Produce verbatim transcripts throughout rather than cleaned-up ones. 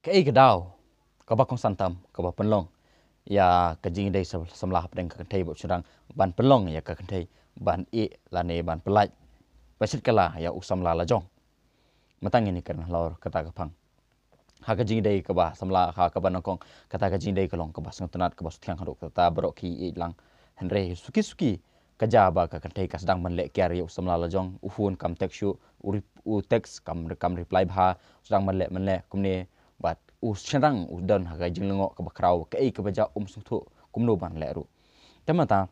Kaei ka daw kaba kongsan tam kaba pynlong ïa ka jingïadei samla hapdeng ka kynthei bad u shynrang ban pynlong ïa ka kynthei ban ïeh lane ban pyllait ba shit kala ïa u samla la jong. Mynta ngin ïakren halor kata ka phang. Ha ka jingïadei kaba samla ha kaba nyngkong, kata ka jingïadei ka long kaba sngewtynnat, kaba sngewthiang haduh katta, baroh ki ïeit lang. Hynrei suki suki ka jia ba ka kynthei ka sdang ban leh kiar ïa u samla la jong, u phone kam text shuh, u, u text kam, kam reply bha, u sdang ban leh mynleh kumne, bad u shynrang u don ha ka jinglyngngoh kaba khraw, kaei kaba jia um sngewthuh kumno ban leh ruh. Te mynta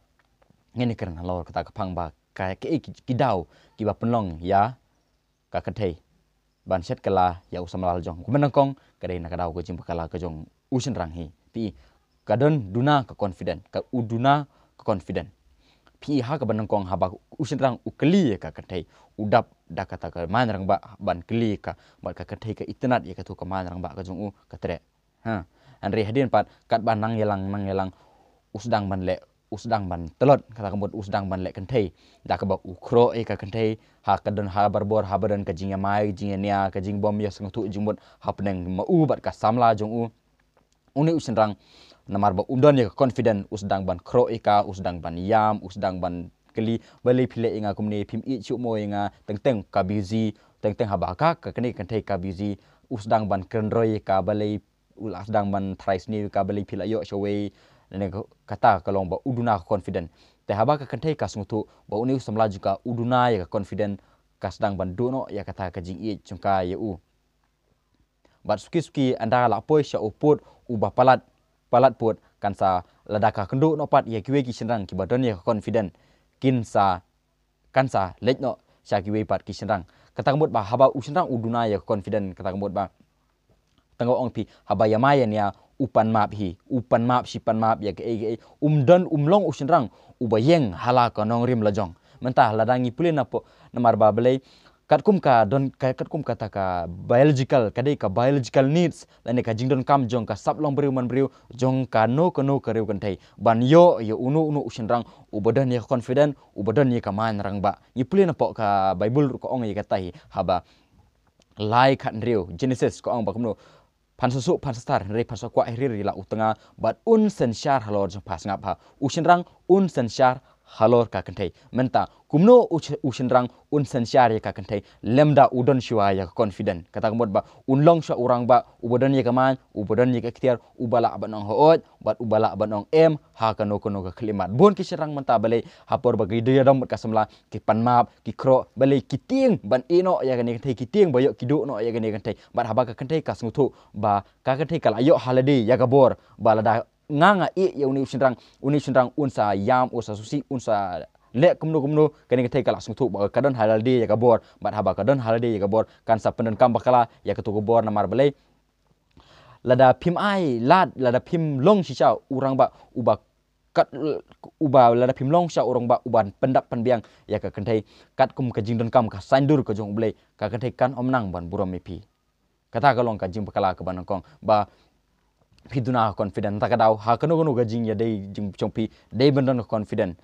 ngin ïakren halor kata ka phang ba kaei ki daw kiba pynlong ïa ka kynthei ban shet kylla ïa u samla la jong. Kaba nyngkong ka dei na ka daw ka jingbakla ka jong u shynrang hi. Phi, ka don duna ka confident, ka u duna ka confident. Phi, ha kaba nyngkong haba u shynrang u kylli ïa ka kynthei, u dap da kata ka main rangbah ban kylli ka, bad ka kynthei ka itynnad ïa katu ka main rangbah ka jong u ka treh. Ha. Hynrei hadien pat katba nang ïalang nang ïalang u sdang ban leh, u sdang ban tlot, kata ka mut u sdang ban leh kynthei. Da kaba u khroh ïa ka kynthei, ha ka don ha barabor, haba don ka jingïamai, jingïania, ka jingbym ïasngewthuh jingmut hapdeng ma u bad ka samla jong u. Une u shynrang namar ba u don ïa ka confident u sdang ban khroh ïa ka, u sdang ban ïam, u sdang ban kylli, balei phi leh ïa nga kumne, phim ïeit shuh mo ïa nga, teng teng ka busy, teng teng haba ka, ka kane ka kynthei ka busy, u sdang ban kren roi ïa ka, balei u la sdang ban tharai sniew ïa ka, balei phi la ïoh shawei. Lane kata ka long ba u duna ka confident. Te haba ka kynthei ka sngewthuh ba une u samla jong ka u duna ïa ka confident, ka sdang ban duh noh ïa kata ka jingïeit jong ka ïa u. Bad suki suki ynda la poi sha u pud uba palat, palat pud, kan sa lada ka kynduh noh pat ïa kiwei ki shynrang kiba don ïa ka confident, kin sa kan sa leit noh sha kiwei pat ki shynrang. Kata ka mut ba haba u shynrang u duna ïa ka confident, kata ka mut ba tang ong phi haba ïamai ïania u pan map hi, u pan map shi pan map ïa kaei kaei, um don um long u shynrang uba ïeng ha la ka nongrim la jong. Mynta lada ngi pule na pdeng namar ba balei katkum ka don ka, katkum kata ka biological, ka dei ka biological needs lane ka jingdonkam jong ka sap long briew man briew, jong kano kano ka riew kynthei ban ïoh ïa uno uno u shynrang uba don ïa ka confident, uba don ïa ka main rangbah. Ngi pule na pdeng ka Bible ruh ka ong ïa kata hi, haba lai khathynriew Genesis ka ong ba kumno, phan sa suk phan sa star, hynrei phan sa kwah hi ri ri la u tnga, bad un synshar halor jong pha. Sngap ha, u shynrang un synshar halor ka kynthei. Mynta kumno u shynrang un synshar ïa ka kynthei lymda u don shuwa ïa ka confident? Kata ka mut ba un long shuwa u rangbah uba don ïa ka main, uba don ïa ka iktiar, uba lah ban ong hooid bad uba lah ban ong em ha kano kano ka khyllipmat. Bun ki shynrang mynta balei ha por ba ki dei ïadom bad ka samla ki pan map, ki khroh, balei ki tieng ban ïeh noh ïa kane ka kynthei, ki tieng ba ïoh ki duh noh ïa kane ka kynthei. Bad haba ka kynthei ka sngewthuh ba ka kynthei ka la ïoh ha lade ïa ka bor ba lada nga nga ïeh ïa une u shynrang, une u shynrang un sa ïam, un sa sngewsih, un sa leh kumno kumno, kane ka kynthei ka la sngewthuh ba ka don ha lade ïa ka bor. Bad haba ka don ha lade ïa ka bor kan sa pyndonkam bakla ïa katu ka bor namar balei lada phim ai lad, lada phim long shisha u rangbah uba kat, uba lada phim long shisha u rangbah uba pyndap pynbiang ïa ka kynthei katkum ka jingdonkam ka saindur ka jong U Blei, ka kynthei kan ym nang ban burom ïa phi. Kata ka long ka jingbakla kaba nyngkong ba phi duna ka confident. Ta ka daw ha kano kano ka jingïadei jong phi dei ban don ka confident.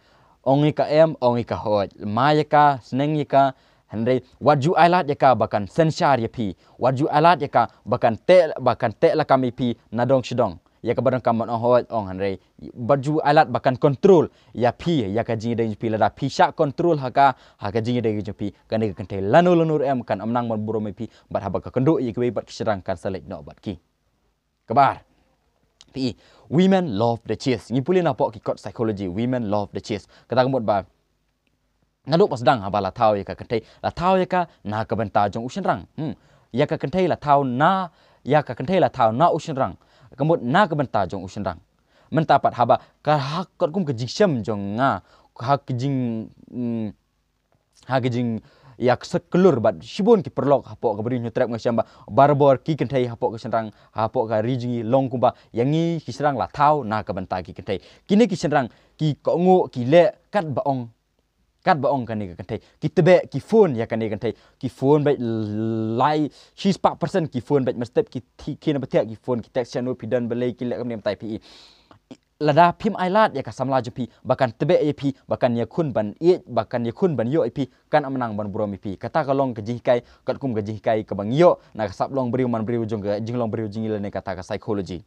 Ong ïa ka em, ong ïa ka hooid, mai ïa ka, sneng ïa ka, hynrei wat ju ai lad ïa ka ba kan synshar ïa phi, wat ju ai lad ïa ka ba kan teh, ba kan teh lakam ïa phi na dong shi dong. Ïa kaba donkam ban ong hooid ong, hynrei wat ju ai lad ba kan control ïa phi ïa ka jingïadei jong phi. Lada phi shah control ha ka, ha ka jingïadei jong phi, kane ka kynthei lano lano ruh em kan ym nang ban burom ïa phi. Bad haba ka kynduh ïa kiwei pat ki shynrang kan sa leit noh bad ki. Kaba ar, phi, women love the chase. Ngi pule na pdeng ki kot psychology, women love the chase. Kata ka mut ba naduh ba sdang haba la thaw ïa ka kynthei, la thaw ïa ka na ka bynta jong u shynrang. Hmm. Ïa ka kynthei la thaw na, ïa ka kynthei la thaw na u shynrang. Ka mut na ka bynta jong u shynrang. Mynta pat haba ka ha katkum ka jingshem jong nga, ha ka jing, hmm, ha ka jingïaksaid klur bad shibun ki paralok hapoh ka Bri Hynñiewtrep, nga shem ba barabor ki kynthei hapoh ka shynrang, hapoh ka ri jong ngi long kumba ïa ngi ki shynrang la thaw na ka bynta ki kynthei. Kine ki shynrang ki kohnguh, ki leh katba ong, katba ong kane ka kynthei. Ki tbeh, ki phone ïa kane ka kynthei. Ki phone beit lai shispah percent, ki phone beit mynstep, ki thikna ba thiah, ki phone, ki text sha no phi don balei, ki leh kumne mynta phi. Lada phim ailad ïa ka samla jong phi ba kan tbeh ïa phi, ba kan ïakhun ban ïeit, ba kan ïakhun ban ïoh ïa phi, kan ym nang ban burom ïa phi. Kata ka long ka jinghikai, katkum ka jinghikai kaba ngi ïoh na ka sap long briew man briew jong ka jinglong briew jong ngi lane kata ka psychology.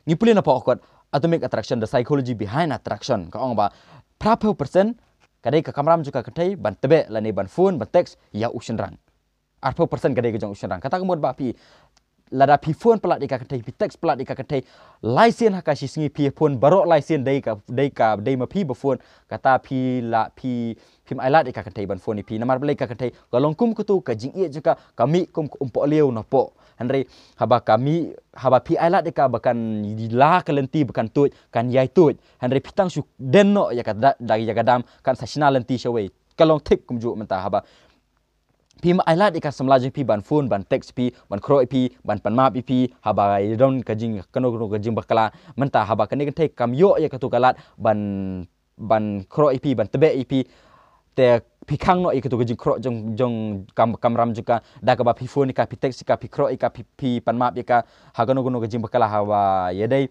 Ngi pule na pok kot, atomic attraction, the psychology behind attraction. Ka ong ba phra phew percent ka dei ka kamram jong ka kynthei ban tbeh lane ban phone, ban text ïa u shynrang. Arphew percent ka dei ka jong u shynrang. Kata ka mut ba phi, lada phi phone palat ïa ka kynthei, phi text palat ïa ka kynthei lai sien ha ka shi sngi, phi phone baroh lai sien, dei ka, dei ka, dei ma phi ba phone. Kata phi la, phi, phim ailad ïa ka kynthei ban phone ïa phi. Namar balei ka kynthei ka long kum katu ka jingïeit jong ka, ka mih kum ka umpohliew na poh. Hynrei haba ka mih, haba phi ailad ïa ka ba kan la ka lynti ba kan tuid, kan ïai tuid. Hynrei phi tang shu den noh ïa ka da, da ïa ka dam, kan sa shna lynti shawei. Ka long thik kumjuh mynta haba phim ailad ïa ka samla jong phi ban phone, ban text ïa phi, ban khroh ïa phi, ban pan map ïa phi, haba ïa don ka jing, kano kano ka jingbakla, mynta haba kane ka kynthei kam ïoh ïa katu ka lad ban, ban khroh ïa phi, ban tbeh ïa phi, te phi khang noh ïa katu ka jingkhroh jong, jong kam, kamram jong ka, da kaba phi phone ïa ka, phi text ïa ka, phi khroh ïa ka, phi, phi pan map ïa ka ha kano kano ka jingbakla haba ïadei,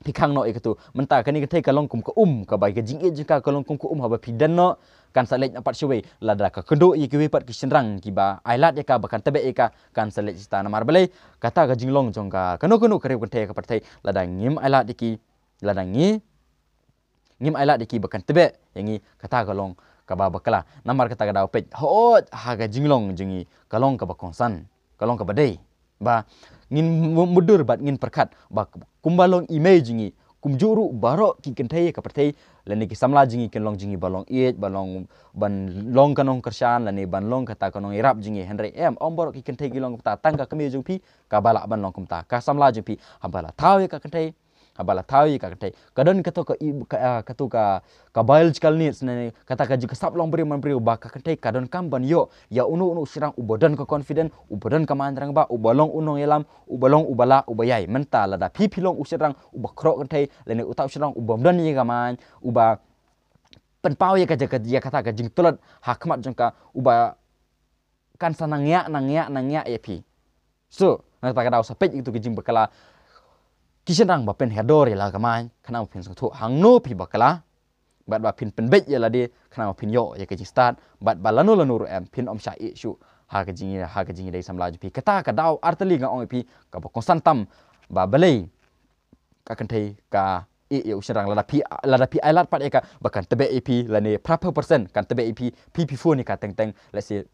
phi khang noh ïa katu. Mynta kane ka kynthei ka long kum ka um, kaba ka jingïeit jong ka ka long kum ka um, haba phi den noh kan sa leit noh pat shawei. Lada ka kynduh ïa kiwei pat ki shynrang kiba ailad ïa ka ba kan tbeh ïa ka, kan sa leit shata. Namar balei? Kata ka jinglong jong ka, kano kano ka riew kynthei ka pyrthei, lada ngim ailad ïa ki, lada ngi ngim ailad ïa ki ba kan tbeh ïa ngi, kata ka long kaba bakla. Namar kata ka daw peit, hooid, ha ka jinglong jong ngi ka long kaba kongsan, ka long kaba dei ba ngin mu-, mutdur bad ngin pyrkhat ba kumba long i mei jong ngi, kumjuh ruh baroh ki kynthei ka pyrthei lane ki samla jong ngi kin long jong ngi ba long ïeit, ba long, ban long ka nongkyrshan lane ban long kata ka nongïarap jong ngi. Hynrei em, ym baroh ki kynthei ki long kumta. Tang ka kmie jong phi kaba lah ban long kumta, ka samla jong phi. Haba la thaw ïa ka kynthei, haba la thaw ïa ka kynthei, ka don katu ka i-, ka, ah, katu ka, ka biological needs ne, kata ka jingkasap long briew man briew, ba ka kynthei ka donkam ban ïoh ïa uno uno u shynrang uba don ka confident, uba don ka main rangbah, uba long u nongïalam, uba long uba lah, uba ïai. Mynta lada phi, phi long u shynrang uba khroh kynthei lane uta u shynrang uba ym don ïa ka main, uba pynpaw ïa ka, ïa kata ka jingtlot ha khmat jong ka, uba kan sa nang ïa, nang ïa, nang ïa ïa phi. So, na kata ka daw sa peit ïa katu ka jingbakla. Ki shynrang ba pynhiar dor ïa la ka main, khnang ba phin sngewthuh hangno phi bakla, bad ba phin pynbeit ïa lade, khnang ba phin ïoh ïa ka jingstad, bad ba lano lano ruh em, phin ym shah ïeh shuh ha ka jing, ha ka jingïadei samla jong phi. Kata ka daw artylli nga ong ïa phi, kaba kongsan tam, ba balei ka kynthei ka ïeh ïa u shynrang. Lada phi, lada phi ailad pat ïa ka ba kan tbeh ïa phi, lane phra phew percent kan tbeh ïa phi, phi, phi phone ïa ka teng teng, let's say,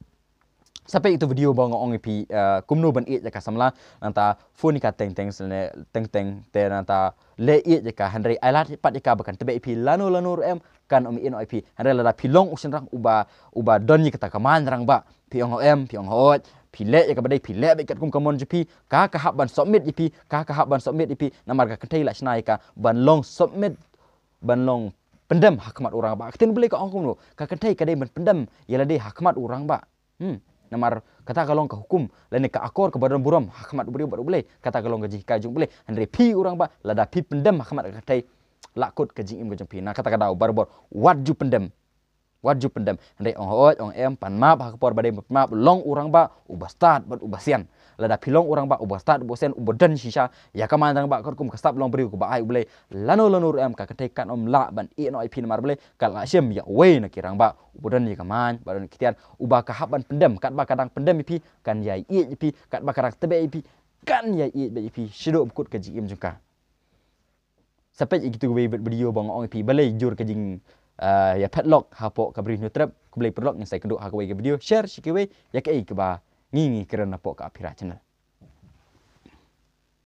sa peit ïa katu video ba nga ong ïa phi, eh, kumno ban ïeit ïa ka samla, nangta phone ïa ka teng teng, lane teng teng, te nangta leh ïeit ïa ka, hynrei ailad pat ïa ka ba kan tbeh ïa phi lano lano ruh em, kan ym ïeh noh ïa phi. Hynrei lada phi long u shynrang uba, uba don ïa kata ka main rangbah, phi ong em, phi ong hooid, phi leh ïa kaba dei, phi leh beit katkum ka mon jong phi, ka, ka hap ban submit ïa phi, ka, ka hap ban submit ïa phi. Namar ka kynthei la shna ïa ka ban long submit, ban long pyndem ha khmat u rangbah. Ka ktien Blei ka ong kumno? Ka kynthei ka dei ban pyndem ïa lade ha khmat u rangbah. Hmm. Namar kata ka long ka hukum lane ka akor kaba don burom ha khmat u briew bad U Blei. Kata ka long ka jinghikai jong U Blei. Hynrei phi u rangbah, lada phi pyndem ha khmat ka kynthei, lah kut ka jingim ka jong phi. Na kata ka daw barabor wat ju pyndem. Wat ju pyndem. Hynrei ong hooid, ong em, pan map ha ka por ba dei ban pan map, long u rangbah uba stad bad uba sian. Lada phi long u rangbah uba stad, uba sian, uba don shisha ïa ka main rangbah, katkum ka sap long briew kaba ai U Blei, lano lano ruh em, ka kynthei kan ym lah ban ïeh noh ïa phi. Namar balei? Ka la shim ïa uwei na ki rangbah uba don ïa ka main, ba don ki tiar, uba ka hap ban pyndem. Katba ka dang pyndem ïa phi, kan ïai ïeit ïa phi. Katba ka dang tbeh ïa phi, kan ïai ïeit beit ïa phi shaduh ba kut ka jingim jong ka. Sa peit ïa kitu kiwei video ba nga ong ïa phi balei jur ka jing, ah, ïa padlock hapoh ka Bri Hynñiewtrep. Khublei paralok, ngin sa ïakynduh ha kawei ka video. Share sha kiwei ïa kaei kaba ngi, ngi kren napoh ka Aphira Channel.